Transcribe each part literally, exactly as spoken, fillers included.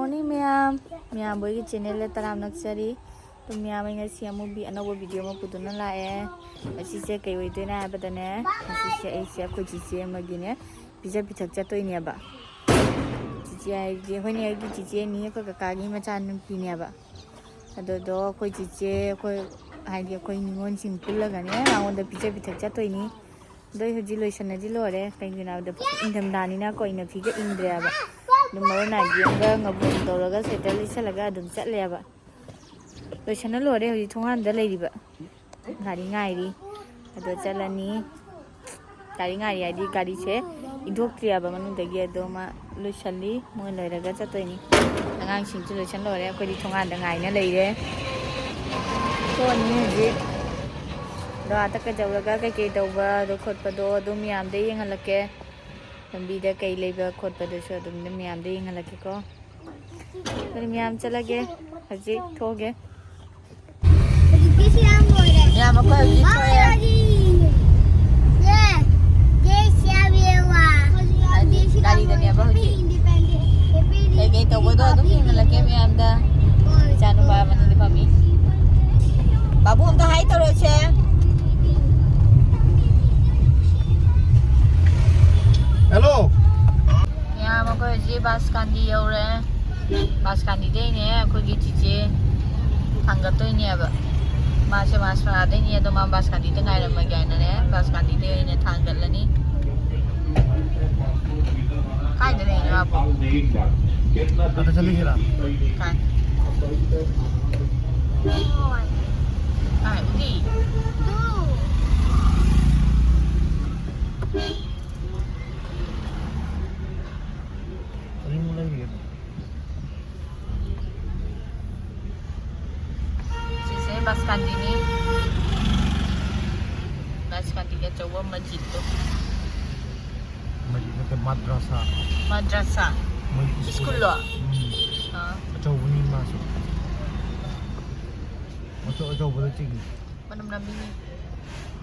Morning ꯃꯌꯥꯝ, ꯃꯌꯥꯝꯕ ꯍꯣꯏꯒꯤ ꯆꯦꯅꯦꯜꯗ ꯇꯔꯥꯝꯅ ꯑꯣꯛꯆꯔꯤ꯫ ꯑꯗꯨꯝ ꯃꯌꯥꯝ, ꯑꯩ ꯉꯁꯤ ꯑꯃꯨꯛ ꯕꯤ-, ꯑꯅꯧꯕ ꯚꯤꯗꯤꯑꯣ ꯑꯃ ꯄꯨꯗꯨꯅ ꯂꯥꯛꯑꯦ꯫ ꯉꯁꯤꯁꯦ ꯀꯩ ꯑꯣꯏꯗꯣꯏꯅꯣ ꯍꯥꯏꯕꯗꯅꯦ, ꯉꯁꯤꯁꯦ ꯑꯩꯁꯦ ꯑꯩꯈꯣꯏ ꯆꯤꯆꯦ ꯑꯃꯒꯤꯅꯦ ꯄꯤꯖ ꯄꯤꯊꯛ ꯆꯠꯇꯣꯏꯅꯦꯕ꯫ ꯆꯤꯆꯦ ꯍꯥꯏꯗꯤ ꯑꯩꯈꯣꯏꯅꯦ ꯑꯩꯒꯤ ꯆꯤꯆꯦꯅꯤ, ꯑꯩꯈꯣꯏ ꯀꯀꯥꯒꯤ ꯃꯆꯥꯅꯨꯄꯤꯅꯦꯕ꯫ ꯑꯗꯨꯗꯣ ꯑꯩꯈꯣꯏ ꯆꯤꯆꯦ, ꯑꯩꯈꯣꯏ ꯍꯥꯏꯗꯤ ꯑꯩꯈꯣꯏ ꯅꯤꯉꯣꯜꯁꯤꯡ ꯄꯨꯜꯂꯒꯅꯦ ꯃꯉꯣꯟꯗ ꯄꯤꯖ ꯄꯤꯊꯛ ꯆꯠꯇꯣꯏꯅꯤ꯫ ꯑꯗꯣ ꯑꯩ ꯍꯧꯖꯤꯛ ꯂꯣꯏꯁꯟꯅꯗꯤ ꯂꯣꯏꯔꯦ꯫ ꯀꯩꯒꯤꯅꯣ ꯍꯥꯏꯕꯗ ꯏꯪꯊꯝꯊꯥꯅꯤꯅ ꯀꯨꯏꯅ ꯐꯤꯒ ꯏꯪꯗ꯭ꯔꯦꯕ꯫ ꯑꯗꯨꯝ ꯃꯔꯣꯏ ꯅꯥꯏꯕꯤ ꯑꯃꯒ ꯉꯧꯕꯣꯡ ꯇꯧꯔꯒ ꯁ꯭ꯋꯦꯇꯔ ꯂꯤꯠꯁꯜꯂꯒ ꯑꯗꯨꯝ ꯆꯠꯂꯦꯕ꯫ ꯂꯣꯏꯁꯟꯅ ꯂꯣꯏꯔꯦ, ꯍꯧꯖꯤꯛ ꯊꯣꯡꯒꯥꯟꯗ ꯂꯩꯔꯤꯕ꯫ ꯒꯥꯔꯤ ꯉꯥꯏꯔꯤ꯫ ꯑꯗꯣ ꯆꯠꯂꯅꯤ꯫ ꯒꯥꯔꯤ ꯉꯥꯏꯔꯤ ꯍꯥꯏꯗꯤ ꯒꯥꯔꯤꯁꯦ ꯏꯟꯊꯣꯛꯇ꯭ꯔꯤꯑꯕ ꯃꯅꯨꯡꯗꯒꯤ꯫ ꯑꯗꯣ ꯃꯥ ꯂꯣꯏꯁꯜꯂꯤ꯫ ꯃꯣꯏ ꯂꯣꯏꯔꯒ ꯆꯠꯇꯣꯏꯅꯤ꯫ ꯑꯉꯥꯡꯁꯤꯡꯁꯨ ꯂꯣꯏꯁꯟ ꯂꯣꯏꯔꯦ꯫ ꯑꯩꯈꯣꯏꯗꯤ ꯊꯣꯡꯒꯥꯟꯗ ꯉꯥꯏꯅ ꯂꯩꯔꯦ꯫ ꯊꯣꯛꯑꯅꯤ ꯍꯧꯖꯤꯛ꯫ ꯑꯗꯣ ꯑꯥꯗ ꯀꯩꯗꯧꯔꯒ ꯀꯩꯀꯩ ꯇꯧꯕꯗꯣ ꯈꯣꯠꯄꯗꯣ ꯑꯗꯨꯝ ꯃꯌꯥꯝꯗ ꯌꯦꯡꯍꯜꯂꯛꯀꯦ꯫ ꯂꯝꯕꯤꯗ ꯀꯩ ꯂꯩꯕ ꯈꯣꯠꯄꯗꯨꯁꯨ ꯑꯗꯨꯝ ꯃꯌꯥꯝꯗ ꯌꯦꯡꯍꯜꯂꯛꯀꯦꯀꯣ꯫ ꯑꯗꯨꯗꯤ ꯃꯌꯥꯝ ꯆꯠꯂꯒꯦ꯫ ꯍꯧꯖꯤꯛ ꯊꯣꯛꯑꯒꯦ꯫ ꯍꯧꯖꯤꯛꯇꯤ ꯁꯤ ꯌꯥꯝ ꯂꯣꯏꯔꯦ꯫ ꯌꯥꯝ ꯑꯩꯈꯣꯏ ꯍꯧꯖꯤꯛ ꯊꯣꯛꯑꯦ꯫ ꯃꯥ ꯂꯣꯏꯔꯗꯤ꯫ ꯌꯦ꯫ ꯌꯦ, ꯁꯤ ꯌꯥꯝ ꯌꯦꯡꯉꯣ꯫ ꯍꯧꯖꯤꯛ ꯒꯥꯔꯤꯗꯅꯦꯕ ꯍꯧꯖꯤꯛ꯫ Happy Independence꯫ Happy ꯀꯩꯀꯩ ꯇꯧꯕꯗꯣ ꯑꯗꯨꯝ ꯌꯦꯡꯍꯜꯂꯛꯀꯦ ꯃꯌꯥꯝꯗ꯫ ꯍꯣꯏ꯫ ꯏꯆꯥꯅꯨꯄꯥ ꯃꯅꯤꯡꯗ ꯐꯝꯃꯤ꯫ ꯕꯥꯕꯨ ꯑꯝꯇ ꯍꯥꯏ ꯇꯧꯔꯁꯦ꯫ ꯍꯦꯜꯂꯣ꯫ ꯃꯌꯥꯝ ꯑꯩꯈꯣꯏ ꯍꯧꯖꯤꯛ ꯕꯥꯁꯀꯥꯟꯗꯤ ꯌꯧꯔꯦ꯫ ꯕꯥꯁꯀꯥꯟꯗꯤꯗꯩꯅꯦ ꯑꯩꯈꯣꯏꯒꯤ ꯆꯤꯆꯦ ꯊꯥꯡꯒꯠꯇꯣꯏꯅꯦꯕ꯫ ꯃꯥꯁꯦ ꯃꯥꯁꯄꯔꯥꯗꯩꯅꯦ, ꯑꯗꯣ ꯃꯥ ꯕꯥꯁꯀꯥꯟꯗꯤꯗ ꯉꯥꯏꯔꯝꯃꯒꯦ ꯍꯥꯏꯅꯅꯦ ꯕꯥꯁꯀꯥꯟꯗꯤꯗꯩ ꯑꯣꯏꯅ ꯊꯥꯡꯒꯠꯂꯅꯤ꯫ ꯀꯥꯏꯗ ꯂꯩꯅꯣ ꯃꯥꯕꯨ? ꯑꯗ ꯆꯠꯂꯨꯁꯤꯔꯥ? ꯀꯥꯏ? ꯀꯥꯏ? ꯎꯗꯤ? ꯑꯗꯨ ꯂꯩꯔꯤꯌꯦ꯫ ꯁꯤꯁꯦ ꯕꯥꯁꯀꯥꯟꯗꯤꯅꯤ꯫ ꯕꯥꯁꯀꯥꯟꯗꯤꯒꯤ ꯑꯆꯧꯕ ꯃꯁꯖꯤꯠꯇꯣ꯫ ꯃꯁꯖꯤꯠ ꯅꯠꯇꯦ, ꯃꯗ꯭ꯔꯁꯥ꯫ ꯃꯗ꯭ꯔꯁꯥ꯫ ꯃꯣꯏ ꯁ꯭ꯀꯨꯜ꯫ ꯁ꯭ꯀꯨꯜꯂꯣ? ꯎꯝ꯫ ꯑꯥ꯫ ꯑꯆꯧꯕꯅꯤ ꯃꯥꯁꯨ꯫ ꯑꯆꯧ-, ꯑꯆꯧꯕꯗ ꯆꯤꯡꯉꯤ꯫ ꯃꯅꯝ ꯅꯝꯃꯤꯅꯦ꯫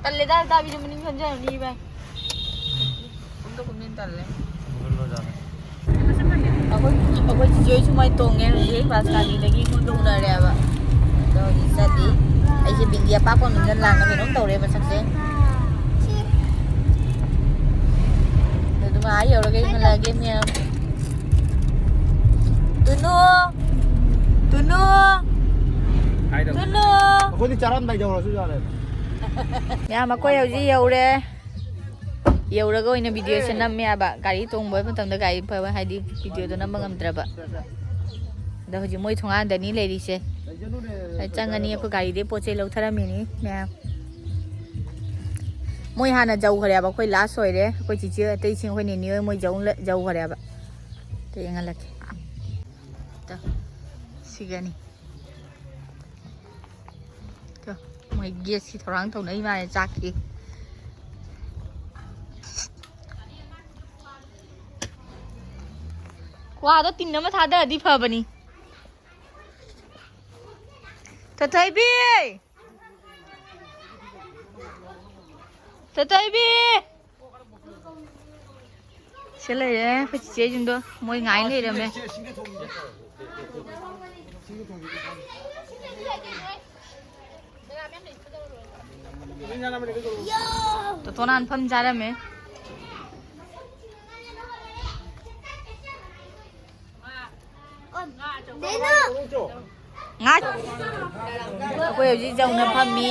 ꯇꯜꯂꯦꯗ, ꯇꯥꯕꯤꯗꯤ ꯃꯅꯤꯡ ꯁꯣꯟꯖꯔꯅꯤ ꯚꯥꯏ꯫ ꯀꯨꯝꯗ ꯀꯨꯝꯖꯤꯟ ꯇꯜꯂꯦ꯫ ꯃꯨꯜꯍꯜꯂꯣ ꯖꯥꯠꯂꯣ? ꯑꯩꯈꯣꯏ ꯆꯤꯆꯦ ꯍꯣꯏꯁꯨ ꯃꯣꯏ ꯇꯣꯡꯉꯦ ꯍꯧꯖꯤꯛ ꯕꯁ ꯒꯥꯔꯤꯗꯒꯤ ꯃꯣꯏꯗꯣ ꯎꯅꯔꯦꯕ꯫ ꯑꯗꯣ ꯍꯧꯖꯤꯛ ꯆꯠꯂꯤ꯫ ꯑꯩꯁꯦ ꯕꯤꯟꯗꯤ ꯑꯄꯥꯛꯄ ꯃꯅꯨꯡꯗ ꯂꯥꯡꯅ ꯀꯩꯅꯣꯝ ꯇꯧꯔꯦ ꯃꯁꯛꯁꯦ꯫ ꯑꯗꯨꯃꯥꯏ ꯌꯧꯔꯒ ꯏꯪꯍꯜꯂꯛꯑꯒꯦ ꯃꯌꯥꯝ꯫ ꯇꯨꯅꯨ! ꯇꯨꯅꯨ! ꯍꯥꯏꯗꯧ꯫ ꯇꯨꯅꯨ! ꯑꯩꯈꯣꯏꯗꯤ ꯆꯥꯔꯝꯗꯥꯏ ꯌꯧꯔꯁꯨ ꯌꯥꯔꯦ꯫ ꯃꯌꯥꯝ ꯑꯩꯈꯣꯏ ꯍꯧꯖꯤꯛ ꯌꯧꯔꯦ꯫ ꯌꯧꯔꯒ ꯑꯣꯏꯅ ꯚꯤꯗꯤꯑꯣꯁꯦ ꯅꯝꯃꯦ ꯍꯥꯏꯕ꯫ ꯒꯥꯔꯤ ꯇꯣꯡꯕ ꯃꯇꯝꯗ ꯒꯥꯔꯤ ꯐꯕ ꯍꯥꯏꯗꯤ ꯚꯤꯗꯤꯑꯣꯗꯣ ꯅꯝꯕ ꯉꯝꯗ꯭ꯔꯕ꯫ ꯑꯗꯣ ꯍꯧꯖꯤꯛ ꯃꯣꯏ ꯊꯣꯡꯒꯥꯟꯗꯅꯤ ꯂꯩꯔꯤꯁꯦ꯫ ꯑꯩ ꯆꯪꯉꯅꯤ, ꯑꯩꯈꯣꯏ ꯒꯥꯔꯤꯗꯩ ꯄꯣꯠ ꯆꯩ ꯂꯧꯊꯔꯝꯃꯤꯅꯤ ꯃꯌꯥꯝ꯫ ꯃꯣꯏ ꯍꯥꯟꯅ ꯌꯧꯈ꯭ꯔꯦꯕ, ꯑꯩꯈꯣꯏ ꯂꯥꯁ ꯑꯣꯏꯔꯦ꯫ ꯑꯩꯈꯣꯏ ꯆꯤꯆꯦ ꯑꯇꯩꯁꯤꯡ ꯑꯩꯈꯣꯏ ꯅꯦꯅꯦ ꯍꯣꯏ ꯃꯣꯏ ꯌꯧ-, ꯌꯧꯈ꯭ꯔꯦꯕ꯫ ꯑꯗ ꯌꯦꯡꯍꯜꯂꯛꯀꯦ꯫ ꯇ-, ꯁꯤꯒꯅꯤ꯫ ꯇꯣ, ꯃꯣꯏ ꯒꯦꯠꯁꯤ ꯊꯧꯔꯥꯡ ꯇꯧꯅꯔꯤ ꯃꯥꯜꯂꯦ ꯆꯥꯛꯀꯤ꯫ ꯀ꯭ꯋꯥꯗꯣ ꯇꯤꯟ ꯑꯃ ꯊꯥꯗꯔꯗꯤ ꯐꯕꯅꯤ꯫ ꯇꯣꯊꯣꯏꯕꯤ! ꯇꯣꯊꯣꯏꯕꯤ! ꯁꯤ ꯂꯩꯔꯦ ꯑꯩꯈꯣꯏ ꯆꯤꯆꯦꯁꯤꯡꯗꯣ, ꯃꯣꯏ ꯉꯥꯏ ꯂꯩꯔꯝꯃꯦ꯫ ꯇꯣꯇꯣꯅ ꯍꯥꯟ ꯐꯝ ꯆꯥꯔꯝꯃꯦ꯫ ꯉꯥ-, ꯑꯩꯈꯣꯏ ꯍꯧꯖꯤꯛ ꯌꯧꯅ ꯐꯝꯃꯤ꯫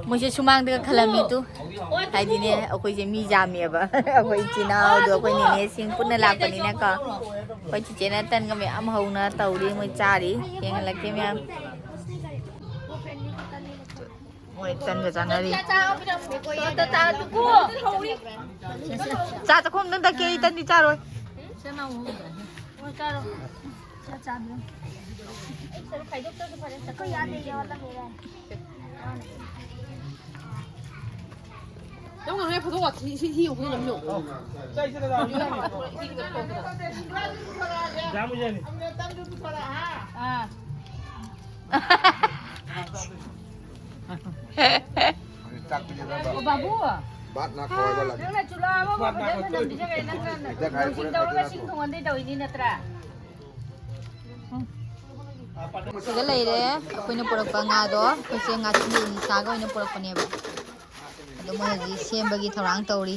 ꯃꯣꯏꯁꯦ ꯁꯨꯃꯥꯡꯗꯒ ꯈꯜꯂꯝꯃꯤ ꯇꯨ꯫ ꯍꯥꯏꯗꯤꯅꯦ, ꯑꯩꯈꯣꯏꯁꯦ ꯃꯤ ꯌꯥꯝꯃꯦꯕ꯫ ꯑꯩꯈꯣꯏ ꯏꯆꯤꯟ ꯏꯅꯥꯎꯗꯣ ꯑꯩꯈꯣꯏ ꯅꯦꯅꯦꯁꯤꯡ ꯄꯨꯟꯅ ꯂꯥꯛꯄꯅꯤꯅꯀꯣ꯫ ꯑꯩꯈꯣꯏ ꯆꯤꯆꯦꯅ ꯇꯟꯒ ꯃꯌꯥꯝ ꯍꯧꯅ ꯇꯧꯔꯤ, ꯃꯣꯏ ꯆꯥꯔꯤ꯫ ꯌꯦꯡꯍꯜꯂꯛꯀꯦ ꯃꯌꯥꯝ꯫ ꯃꯣꯏ ꯇꯟꯒ ꯆꯥꯅꯔꯤ꯫ ꯆꯥ ꯆꯥꯈꯣꯝꯗꯪ ꯊꯛꯀꯦ, ꯑꯩ ꯇꯟꯗꯤ ꯆꯥꯔꯣꯏ꯫ ꯅꯪ ꯉꯥꯏꯍꯥꯛ ꯐꯣꯇꯣ ꯋꯥꯊꯤ ꯁꯤ ꯁꯤ ꯌꯦꯡꯉꯨ ꯅꯪ ꯌꯦꯡꯉꯨ꯫ ꯑꯥ꯫ ꯆꯥꯛ ꯄꯤꯖꯗꯕ꯫ ꯑꯣ, ꯕꯥꯕꯨ꯫ ꯅꯪꯅ ꯆꯨꯂꯥ ꯑꯃ ꯐꯖꯅ ꯐꯖꯅ ꯄꯤꯖꯈ꯭ꯔꯦ, ꯅꯪꯅ ꯅꯨꯡꯁꯤꯡ ꯇꯧꯔꯒ ꯁꯤꯡ ꯊꯣꯡꯍꯟꯗꯣꯏ ꯇꯧꯔꯤꯅꯤ ꯅꯠꯇ꯭ꯔꯥ? ꯁꯤꯗ ꯂꯩꯔꯦ ꯑꯩꯈꯣꯏꯅ ꯄꯨꯔꯛꯄ ꯉꯥꯗꯣ꯫ ꯑꯩꯈꯣꯏꯁꯦ ꯉꯥꯁꯤ ꯅꯤꯁꯥꯒ ꯑꯣꯏꯅ ꯄꯨꯔꯛꯄꯅꯦꯕ꯫ ꯑꯗꯣ ꯃꯣꯏ ꯍꯧꯖꯤꯛ ꯁꯦꯝꯕꯒꯤ ꯊꯧꯔꯥꯡ ꯇꯧꯔꯤ꯫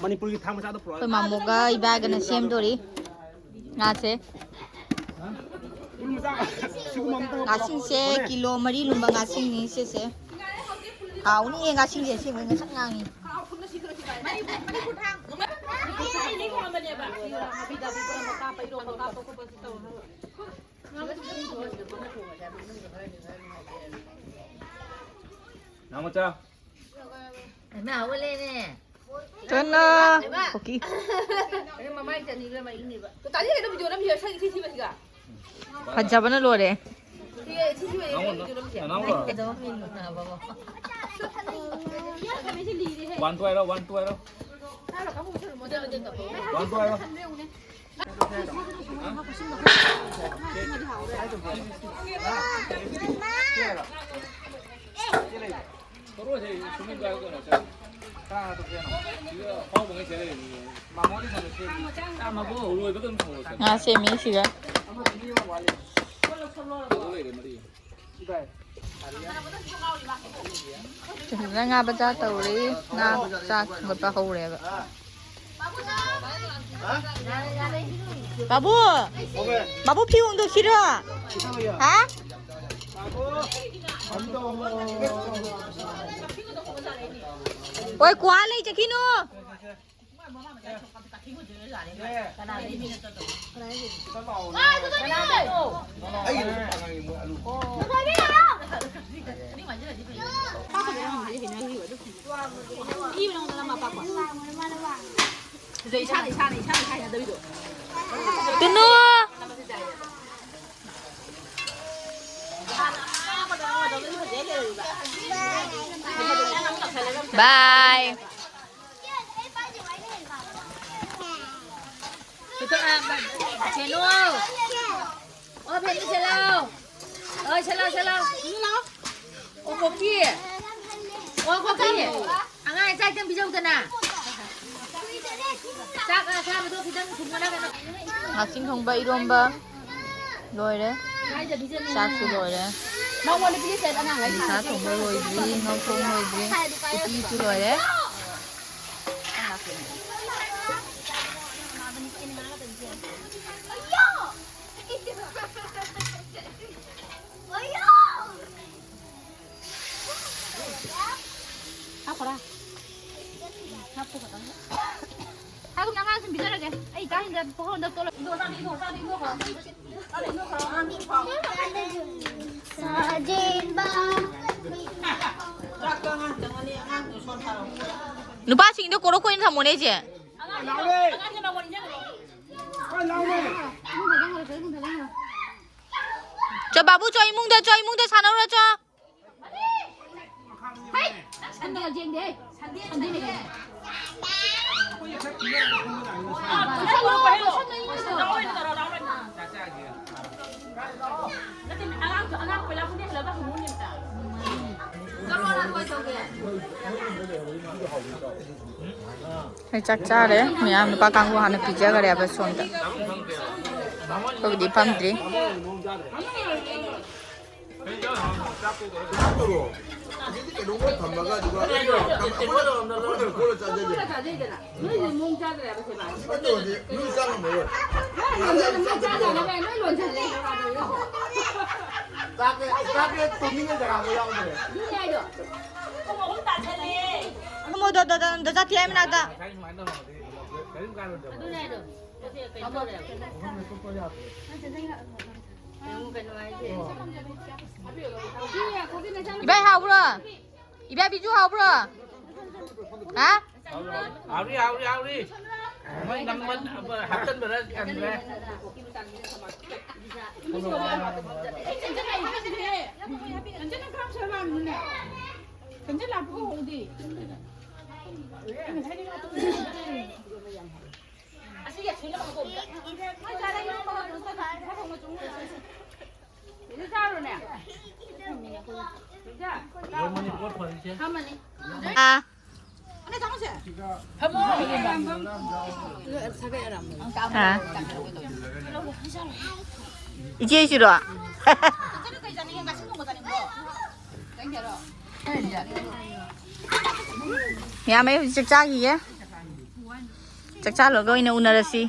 ꯃꯅꯤꯄꯨꯔꯒꯤ ꯊꯥꯡ ꯃꯆꯥꯗꯣ ꯄꯨꯔꯛꯑꯣ꯫ ꯑꯩꯈꯣꯏ ꯃꯥꯃꯣꯒ ꯏꯕꯥꯒꯅ ꯁꯦꯝꯗꯣꯔꯤ ꯉꯥꯁꯦ꯫ ꯉꯥꯁꯤꯡꯁꯦ ꯀꯤꯂꯣ ꯃꯔꯤ ꯂꯨꯝꯕ ꯉꯥꯁꯤꯡꯅꯤ ꯁꯤꯁꯦ꯫ ꯍꯥꯎꯅꯤꯌꯦ ꯉꯥꯁꯤꯡꯁꯦ, ꯑꯁꯦꯡꯕꯩ ꯉꯁꯪ ꯉꯥꯡꯉꯤ꯫ ꯅꯥꯎꯃꯆꯥ꯫ ꯍꯩꯃꯥ, ꯍꯧꯒꯠꯂꯦꯅꯦ꯫ ꯆꯟꯅ꯫ ꯍꯩꯃꯥ꯫ ꯀꯨꯀꯤ꯫ ꯑꯩ ꯃꯃꯥꯏ ꯆꯠꯅꯤꯡꯈ꯭ꯔꯦ, ꯃꯥ ꯏꯪꯅꯦꯕ꯫ ꯇꯥꯅꯤ ꯀꯩꯅꯣ video ꯅꯝꯃꯤꯁꯦ, ꯁꯛ ꯊꯤ ꯊꯤꯕꯁꯤꯒ꯫ ꯐꯖꯕꯅ ꯂꯣꯏꯔꯦ꯫ ꯊꯤ ꯊꯤ ꯊꯤꯕ ꯅꯪꯉꯣꯟꯗ, video ꯅꯝꯃꯤꯁꯦ꯫ ꯅꯅꯥꯎꯔꯣ? ꯀꯩꯗꯧꯕ ꯃꯤꯅꯣ ꯅꯥꯕꯕꯣ? One two ꯍꯥꯏꯔꯣ, one two ꯍꯥꯏꯔꯣ꯫ ꯍꯥꯏꯔꯣ, ꯀꯥꯡꯕꯨ ꯃꯁꯦꯟ ꯃꯣꯗꯦꯜ ꯃꯣꯗꯦꯜ ꯇꯧ꯫ One two ꯍꯥꯏꯔꯣ꯫ ꯉꯥ ꯁꯦꯝꯃꯤ ꯁꯤꯒ꯫ ꯐꯖꯅ ꯉꯥ ꯕꯖꯥꯔ ꯇꯧꯔꯤ꯫ ꯉꯥ ꯆꯥꯛ ꯊꯥꯡꯒꯠꯄ ꯍꯧꯔꯦꯕ꯫ ꯕꯥꯕꯨ! ꯕꯥꯕꯨ ꯐꯤ ꯍꯣꯡꯗꯣꯛꯁꯤꯔꯣ? ꯍꯥ? ꯑꯣꯏ, ꯀ꯭ꯋꯥ ꯂꯩ ꯆꯠꯈꯤꯅꯨ꯫ ꯇꯨꯅꯨ! ꯕꯥꯏ꯫ ꯀꯩꯅꯣ꯫ ꯑꯣ, ꯐꯦꯟꯗꯨ ꯁꯦꯠꯂꯣ꯫ ꯑꯣ, ꯁꯦꯠꯂꯣ, ꯁꯦꯠꯂꯣ꯫ ꯑꯣ, ꯀꯣꯐꯤ꯫ ꯑꯣ, ꯀꯣꯐꯤ꯫ ꯑꯉꯥꯡ ꯆꯥꯛ ꯈꯤꯇꯪ ꯄꯤꯖꯧꯗꯅ꯫ ꯆꯥꯛ ꯑꯁꯥꯕꯗꯣ ꯈꯤꯇꯪ ꯊꯨꯝꯒꯅ ꯀꯩꯅꯣ꯫ ꯉꯥꯆꯤꯡ ꯊꯣꯡꯕ, ꯏꯔꯣꯝꯕ ꯂꯣꯏꯔꯦ꯫ ꯆꯥꯛꯁꯨ ꯂꯣꯏꯔꯦ꯫ ꯅꯪꯉꯣꯟꯗ ꯄꯤꯔꯤꯁꯦ ꯑꯉꯥꯡꯈꯩ ꯁꯥ ꯊꯣꯡꯕ ꯂꯣꯏꯗ꯭ꯔꯤ, ꯉꯧ ꯊꯣꯡ ꯂꯣꯏꯗ꯭ꯔꯤ꯫ ꯎꯇꯤꯁꯨ ꯂꯣꯏꯔꯦ꯫ ꯍꯥꯞꯈ꯭ꯔꯥ? ꯍꯥꯞꯄꯨ ꯈꯇꯪ꯫ ꯍꯥꯏꯒꯨꯝꯅ ꯑꯉꯥꯡꯁꯤꯡ ꯄꯤꯖꯔꯒꯦ꯫ ꯑꯩ ꯆꯥꯛ ꯍꯦꯟꯖꯥꯡ ꯄꯨꯈꯝꯗ ꯇꯣꯠꯂ-, ꯏꯟꯊꯣꯛ, ꯆꯥꯛ ꯏꯟꯊꯣꯛ, ꯆꯥꯛ ꯏꯟꯊꯣꯛꯈ꯭ꯔꯣ꯫ ꯆꯥꯛ ꯏꯟꯊꯣꯛꯈ꯭ꯔꯣ꯫ ꯁꯥꯖꯦꯟꯕ꯫ ꯆꯥꯛꯇꯣ ꯑꯉꯥꯡ ꯆꯪꯉꯅꯤ, ꯑꯉꯥꯡꯗꯣ ꯁꯣꯝ ꯊꯥꯔꯛꯑꯣ꯫ ꯅꯨꯄꯥꯁꯤꯡꯗꯣ ꯀꯣꯔꯣꯛ ꯑꯣꯏꯅ ꯊꯝꯃꯣꯅꯦ, ꯏꯆꯦ꯫ ꯑꯉꯥꯡꯁꯦ ꯃꯉꯣꯟ ꯏꯟꯖꯟꯈ꯭ꯔꯣ꯫ ꯆꯣ, ꯕꯥꯕꯨ, ꯆꯣ, ꯏꯃꯨꯡꯗ, ꯆꯣ, ꯏꯃꯨꯡꯗ ꯁꯥꯟꯅꯧꯔꯣ, ꯆꯣ꯫ ꯍꯩ! ꯅꯪ ꯁꯟꯗꯦ ꯌꯦꯡꯗꯦ, ꯍꯩ! ꯁꯟꯗꯦ, ꯁꯟꯗꯦ ꯂꯩ ꯀꯩꯅꯣ꯫ ꯂꯥꯛꯑꯣ, ꯂꯥꯛꯑꯣ, ꯂꯥꯛꯑꯣ꯫ ꯅꯠꯇꯦ, ꯑꯉꯥꯡ, ꯑꯉꯥꯡ ꯀꯣꯏꯂꯥ ꯄꯨꯅꯦ ꯍꯜꯂꯒ ꯍꯪꯉꯨꯅꯦ ꯑꯝꯇ꯫ ꯆꯠꯂꯣ, ꯅꯪ ꯀꯃꯥꯏ ꯇꯧꯒꯦ? ꯑꯩ ꯆꯥꯛ ꯆꯥꯔꯦ꯫ ꯃꯌꯥꯝ ꯅꯨꯄꯥ ꯀꯥꯡꯕꯨ ꯍꯥꯟꯅ ꯄꯤꯖꯈꯔꯦꯕ ꯁꯣꯝꯗ꯫ ꯑꯩꯈꯣꯏꯒꯤꯗꯤ ꯐꯝꯗ꯭ꯔꯤ꯫ ꯑꯁꯤꯗꯤ ꯀꯩꯅꯣꯝꯃ ꯊꯝꯃꯒ ꯑꯗꯨꯒ ꯑꯩꯈꯣꯏꯅ ꯀꯣꯠꯂ ꯆꯥꯖꯒꯦ꯫ ꯅꯣꯏꯁꯦ ꯃꯑꯣꯡ ꯆꯥꯗ꯭ꯔꯦꯕ ꯁꯦꯕꯥ꯫ ꯑꯗꯨ ꯇꯧꯔꯗꯤ ꯃꯤ ꯆꯥ ꯉꯝꯃꯔꯣꯏ꯫ ꯅꯣꯏ ꯂꯣꯟꯁꯤꯜꯂꯦ꯫ ꯆꯥꯛꯁꯦ, ꯆꯥꯛꯁꯦ ꯇꯣꯡꯅꯤꯡꯉꯥꯏ ꯖꯒꯥ ꯑꯃ ꯌꯥꯎꯗ꯭ꯔꯦ꯫ ꯑꯗꯨꯅꯦ ꯍꯥꯏꯗꯣ꯫ ꯄꯨꯡ ꯑꯍꯨꯝ ꯇꯥꯁꯜꯂꯦ꯫ ꯐꯝꯃꯣ, ꯗ-, ꯗ-, ꯗ-, ꯗ ꯆꯥꯊꯤ ꯍꯥꯏ ꯃꯅꯥꯛꯇ꯫ ꯉꯁꯥꯏ ꯁꯨꯃꯥꯏꯅ ꯇꯧꯔꯝꯃꯗꯤ ꯀꯔꯤꯝ ꯀꯥꯟꯅꯗꯕ꯫ ꯑꯗꯨꯅꯦ ꯍꯥꯏꯗꯣ꯫ ꯄꯣꯠꯁꯦ ꯀꯩꯅꯣ ꯇꯧꯔꯦꯕ꯫ ꯃꯐꯝꯗ ꯆꯠꯄ ꯌꯥꯗ꯭ꯔꯦ꯫ ꯌꯦꯡꯉꯨ ꯀꯩꯅꯣ ꯍꯥꯏꯁꯦ꯫ ꯏꯕꯥꯏ ꯍꯥꯎꯕ꯭ꯔꯣ? ꯏꯕꯥꯏ ꯕꯤꯖꯨ ꯍꯥꯎꯕ꯭ꯔꯣ? ꯍꯥ? ꯍꯥꯎꯔꯤ, ꯍꯥꯎꯔꯤ, ꯍꯥꯎꯔꯤ꯫ ꯃꯣꯏ ꯅꯝꯕ ꯍꯥꯞꯆꯟꯕꯗ ꯆꯟꯗ꯭ꯔꯦ꯫ ꯑꯥ꯫ ꯐꯝꯃꯣ꯫ ꯑꯥ꯫ ꯏꯆꯦꯁꯤꯔꯣ? ꯃꯌꯥꯝ, ꯑꯩ ꯍꯧꯖꯤꯛ ꯆꯥꯛ ꯆꯥꯈꯤꯒꯦ꯫ ꯆꯥꯛ ꯆꯥ ꯂꯣꯏꯔꯒ ꯑꯣꯏꯅ ꯎꯅꯔꯁꯤ꯫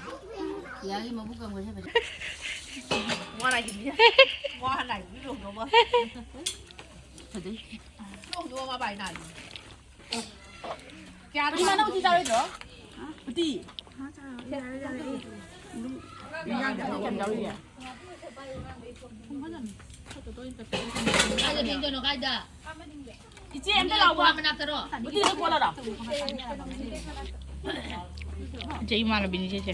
ꯏꯃꯥ, ꯅꯪ ꯎꯇꯤ ꯆꯥꯔꯣꯏꯗ꯭ꯔꯣ? ꯎꯇꯤ? ꯀꯥꯏꯗ ꯐꯦꯡꯗꯣꯏꯅꯣ, ꯀꯥꯏꯗ? ꯏꯆꯦ, ꯑꯝꯇ ꯂꯥꯛꯑꯣ꯫ ꯃꯅꯥꯛꯇꯔꯣ? ꯎꯇꯤꯗ ꯀꯣꯠꯂꯣ ꯂꯥꯎ꯫ ꯏꯆꯦ ꯏꯃꯥꯟꯅꯕꯤꯅꯤ ꯏꯆꯦꯁꯦ꯫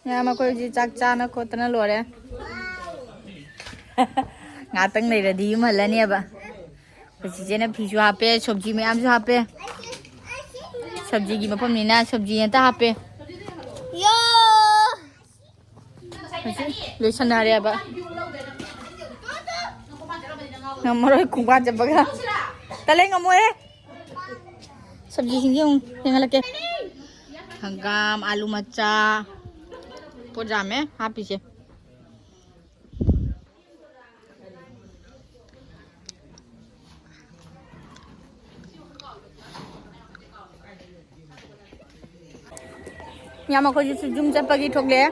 ꯃꯌꯥꯝ, ꯑꯩꯈꯣꯏ ꯍꯧꯖꯤꯛ ꯆꯥꯛ ꯆꯥꯅ ꯈꯣꯠꯇꯅ ꯂꯣꯏꯔꯦ꯫ ꯉꯥꯛꯇꯪ ꯂꯩꯔꯗꯤ ꯌꯨꯝ ꯍꯜꯂꯅꯦꯕ꯫ ꯑꯩꯈꯣꯏ ꯆꯤꯆꯦꯅ ꯐꯤꯁꯨ ꯍꯥꯞꯄꯦ, ꯁꯣꯕꯖꯤ ꯃꯌꯥꯝꯁꯨ ꯍꯥꯞꯄꯦ꯫ ꯁꯣꯕꯖꯤꯒꯤ ꯃꯐꯝꯅꯤꯅ ꯁꯣꯕꯖꯤ ꯉꯥꯛꯇ ꯍꯥꯞꯄꯦ꯫ ꯌꯣ! ꯍꯧꯖꯤꯛ ꯂꯣꯏꯁꯟꯅꯔꯦꯕ꯫ ꯉꯝꯃꯔꯣꯏ ꯈꯣꯡꯕꯥꯟ ꯆꯠꯄꯒ꯫ ꯇꯜꯂꯦ, ꯉꯝꯃꯣꯏꯍꯦ꯫ ꯁꯕꯖꯤꯁꯤꯡꯁꯦ ꯑꯃꯨꯛ ꯌꯦꯡꯍꯜꯂꯛꯀꯦ꯫ ꯍꯪꯒꯥꯝ, ꯑꯥꯂꯨ ꯃꯆꯥ꯫ ꯄꯣꯠ ꯌꯥꯝꯃꯦ ꯍꯥꯞꯄꯤꯁꯦ꯫ ꯌꯥꯝ, ꯑꯩꯈꯣꯏꯁꯨ ꯌꯨꯝ ꯆꯠꯄꯒꯤ ꯊꯣꯛꯂꯛꯑꯦ꯫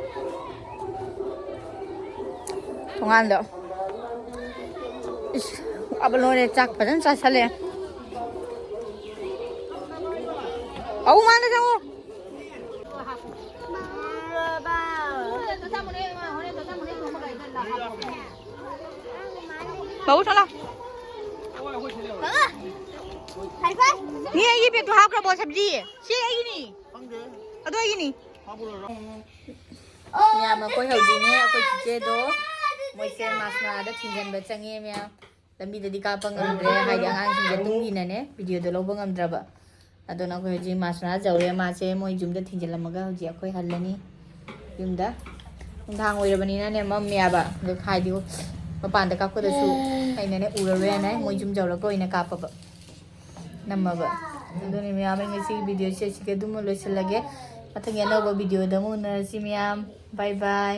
ꯊꯣꯡꯒꯥꯟꯗ꯫ ꯏꯁ, ꯋꯥꯕ ꯂꯣꯏꯔꯦ꯫ ꯆꯥꯛ ꯐꯖꯅ ꯆꯥꯁꯜꯂꯦ꯫ ꯑꯧ, ꯃꯥꯅ ꯆꯪꯉꯣ꯫ ꯕꯥꯕꯨ, ꯊꯣꯛꯂꯛꯑꯣ꯫ ꯃꯤ ꯑꯩꯒꯤ ꯕꯦꯒꯇꯣ ꯍꯥꯞꯈ꯭ꯔꯕꯣ ꯁꯕꯖꯤ? ꯁꯤ ꯑꯩꯒꯤꯅꯤ꯫ ꯑꯗꯨ ꯑꯩꯒꯤꯅꯤ꯫ ꯃꯌꯥꯝ, ꯑꯩꯈꯣꯏ ꯍꯧꯖꯤꯛꯅꯦ, ꯑꯩꯈꯣꯏ ꯆꯤꯆꯦꯗꯣ ꯃꯣꯏꯁꯦ ꯃꯥꯁꯅꯥꯗ ꯊꯤꯟꯖꯤꯟꯕ ꯆꯪꯉꯦ ꯃꯌꯥꯝ꯫ ꯂꯝꯕꯤꯗꯗꯤ ꯀꯥꯞꯄ ꯉꯝꯗ꯭ꯔꯦ, ꯍꯥꯏꯗꯤ ꯑꯉꯥꯡꯁꯤꯡꯁꯦ ꯇꯨꯝꯒꯤꯅꯅꯦ ꯚꯤꯗꯤꯑꯣꯗꯣ ꯂꯧꯕ ꯉꯝꯗ꯭ꯔꯕ꯫ ꯑꯗꯨꯅ ꯑꯩꯈꯣꯏ ꯍꯧꯖꯤꯛ ꯃꯥꯁꯅꯥ ꯌꯧꯔꯦ, ꯃꯥꯁꯦ ꯃꯣꯏ ꯌꯨꯝꯗ ꯊꯤꯟꯖꯤꯜꯂꯝꯃꯒ ꯍꯧꯖꯤꯛ ꯑꯩꯈꯣꯏ ꯍꯜꯂꯅꯤ ꯌꯨꯝꯗ꯫ ꯅꯨꯡꯗꯥꯡ ꯑꯣꯏꯔꯕꯅꯤꯅꯅꯦ ꯃꯝꯃꯦꯕ, ꯑꯗꯣ ꯍꯥꯏꯗꯤ ꯃꯄꯥꯟꯗ ꯀꯥꯞꯄꯗꯁꯨ ꯑꯩꯅꯅꯦ ꯎꯔꯔꯣꯏ ꯍꯥꯏꯅ ꯃꯣꯏ ꯌꯨꯝ ꯌꯧꯔꯒ ꯑꯣꯏꯅ ꯀꯥꯞꯄꯕ, ꯅꯝꯃꯕ꯫ ꯑꯗꯨꯅꯤ ꯃꯌꯥꯝ, ꯑꯩ ꯉꯁꯤꯒꯤ ꯚꯤꯗꯤꯑꯣꯁꯦ ꯁꯤꯒ ꯑꯗꯨꯝ ꯂꯣꯏꯁꯤꯜꯂꯒꯦ꯫ ꯃꯊꯪꯒꯤ ꯑꯅꯧꯕ ꯚꯤꯗꯤꯑꯣꯗ ꯑꯃꯨꯛ ꯎꯅꯔꯁꯤ ꯃꯌꯥꯝ꯫ ꯕꯥꯏ ꯕꯥꯏ꯫